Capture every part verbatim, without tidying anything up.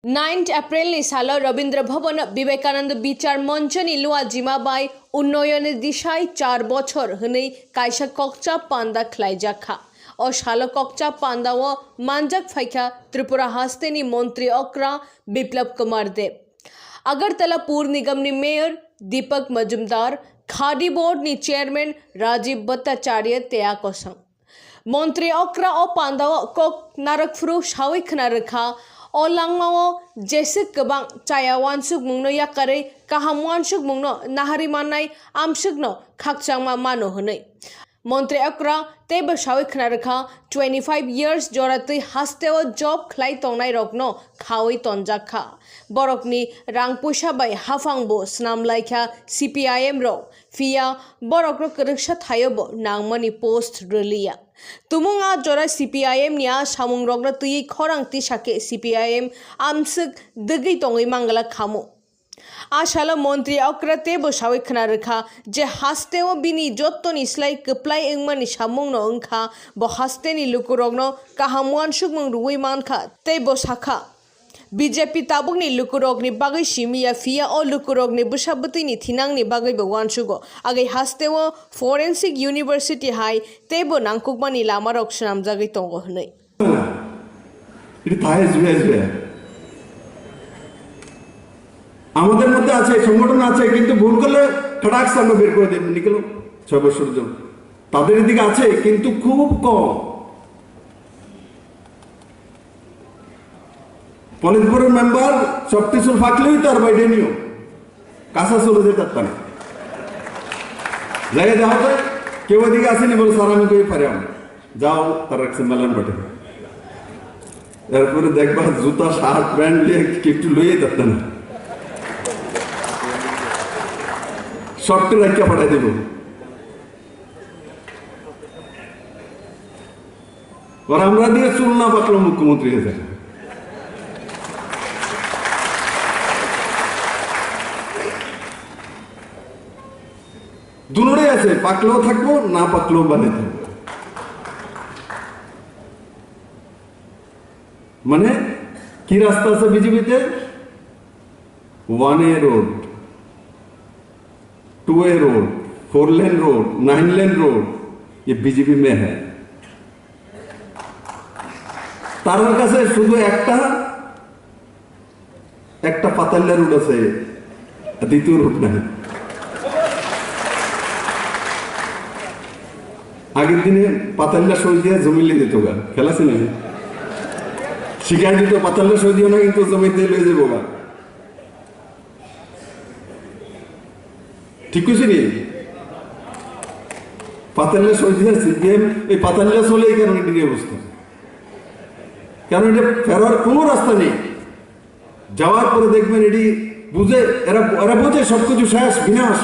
Ninth April ni salo Rabindra Bhavan Vivekananda Bichar Manchani Luajima bai Unnoyone Dishai char bochor hwnwi kaisa kokcha panda khlaijak kha. O salo kokcha pandao manjak phaikha Tripura hasteni Montri Okra Biplab Kumar Deb, Agartala Pur Nigamni Mayor Deepak Majumdar, Khadi Board ni Chairman Rajiv Bhattacharya tei a kosong. Montri Okra o pandao kok narwkphru sawi khna rwkha, o langmao jeswk kwbang chaya uansukmungno yakarwi kaham uansukmungno nahari mannai amswkno khakchangma mano hwnwi. Montri Okra teibo sawi khna rwkha, twenty five years jora twi hasteo job khlai tongnairokno khawi tonjak kha. Borokni rang puisa bai haphangbo snam lai kha C P I M rok, phiya borokno kwrwksa thaiobo nangmani post rwliya. Tumung a jora C P I M ni a samungrokno twiwi khorang tisa khe C P I M amswk dwgwi tongwi mangla khamu. A salo Montri Okra teibo sawi khna rwkha je hasteo bini jottoni slai kwplai wngmani samungno wngkha, bo hasteni lukurokno kaham uansukmung rwui mankha tei bo sakha, B J P tabukni lukurokni bagwi simi ya, phiya o lukurokni bwsa bwtwini thinangni bagwibo uansugo, agwi hasteo Forensic University hai teibo nangkukmani lamarok swnamjagwi tongo hwnwi. এটা থাকে জুড়ে জুড়ে। আমাদের মধ্যে আছে, সংগঠন আছে, কিন্তু ভুল করলে খাটাক সামনে বের করে দেবেন, নিকলো, ছয় বছর জন্য। তাদের এদিকে আছে, কিন্তু খুব কম। পলিটব্যুরোর মেম্বার সব কিছুর ফাঁকলেই তার বাইরে নিও। কাঁচা চলে যেতে পারতাম। জায়গা দেওয়া যায়, কেউ এদিকে আসেনি বলে, "স্যার, আমি কই পারি আমি।" যাও, তার এক সিম্বালান বটে। এরপরে দেখবা জুতা, শার্ট, প্যান্ট নিয়ে একটু লইয়ে যাচ্ছে না। শর্টে রাখিয়া পাঠাই দিব। ওর আমরা দিয়ে চুল না পাকলো মুখ্যমন্ত্রী হয়ে যাবে। দুটোই আছে, পাকলেও থাকবো, না পাকলেও বানিয়ে থাকবো। মানে কি রাস্তা আছে বিজেপিতে? One way road, two way road, four lane road, nine lane road, ये बीजेपी में है। তার কাছে শুধু একটা একটা পাতাল্লা রোড আছে, দ্বিতীয় রোড নাই। আগের দিনে পাতাল্লা সই দিয়ে জমি লিয়ে যেত গা, খেলা ছিল না। শিখাই দিত, "পাতাল্লা সই দিও না, কিন্তু জমিতে লয়ে যাবো গা।" ঠিক কইছি নি? পাতাল্লা সই দিয়ে সিপিএম, এই পাতাল্লা চলে এই কারণে এটারই অবস্থা। কারণ এটা ফেরার কোনো রাস্তা নেই। যাওয়ার পরে দেখবেন এটি বুঝে, এরা, এরা বোঝে সবকিছু শেষ, বিনাশ।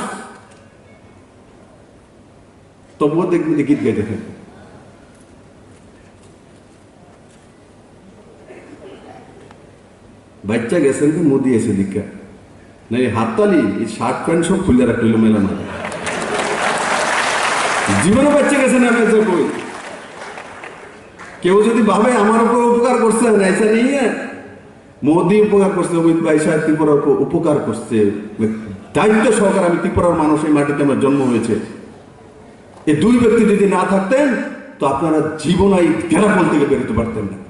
তবুও দেখবেন যে গীত গাইতে থাকে। বাচ্চা গেছেন তো মোদি এসে দিকা। না, এই হাততালি, এই শার্ট প্যান্ট সব খুলে রাখলো মেলা মাঠে। জীবনে বাচ্চা গেছেন আমি এসে কই। কেউ যদি ভাবে আমার উপর উপকার করছেন, ऐसा नहीं है। মোদি উপকার করছে, অমিত ভাই সাহেব ত্রিপুরার উপর উপকার করছে। দায়িত্ব সহকারে আমি ত্রিপুরার মানুষ, এই মাটিতে আমার জন্ম হয়েছে। এই দুই ব্যক্তি যদি না থাকতেন, তো আপনারা জীবন এই গেরাপল থেকে বেরোতে পারতেন না।